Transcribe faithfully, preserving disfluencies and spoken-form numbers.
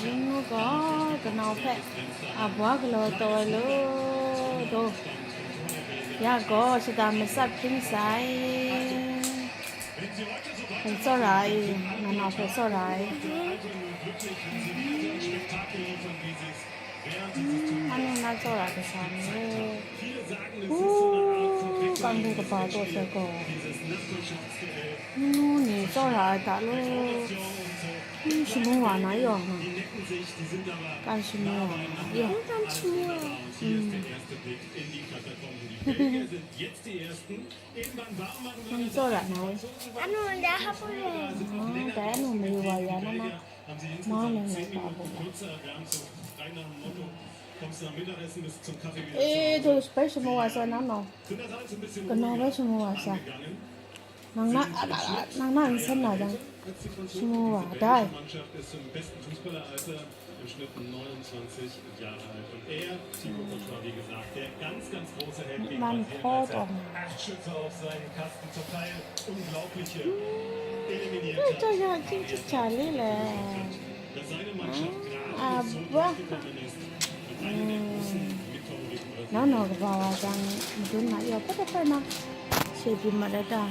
Ning ngu gaw, kanau hpe abwa galaw taw ai lu, do. Ya gaw, shada matsat hpring sai. Hpung tsawra ai, nga nau hpe tsawra ai. Hmm, anu na tsawra kasa ni. Uh, kan bu kaba taw sai gaw. Anu ni tsawra ai ta lu. Hmm, shamu wa na yaw na. Kan shamu wa na yaw. Kan shamu wa. Hmm. Nang tsawra na wai. Anu nda hap lu. Ah, dai anu mayu wa ya na na. Ma nang nang pa bu la. Eh, do bai shamu wa sa na no. Kanau bai shamu wa sa. Nang na, nang na nsen na jang. Shamu wa dai. Im Schnitt neunundzwanzig Jahre alt. Und er, Thibaut Courtois, wie gesagt, der ganz, ganz große Held gegen Brasilien, als er acht Schüsse auf seinen Kasten, zum Teil unglaubliche, eliminiert hat. Bei seiner Mannschaft gerade so durchgekommen ist und eine der großen Mitfavoriten Brasilien. No, no, kaba wa jang, madun ma yaw, pada pada na. She di ma da da.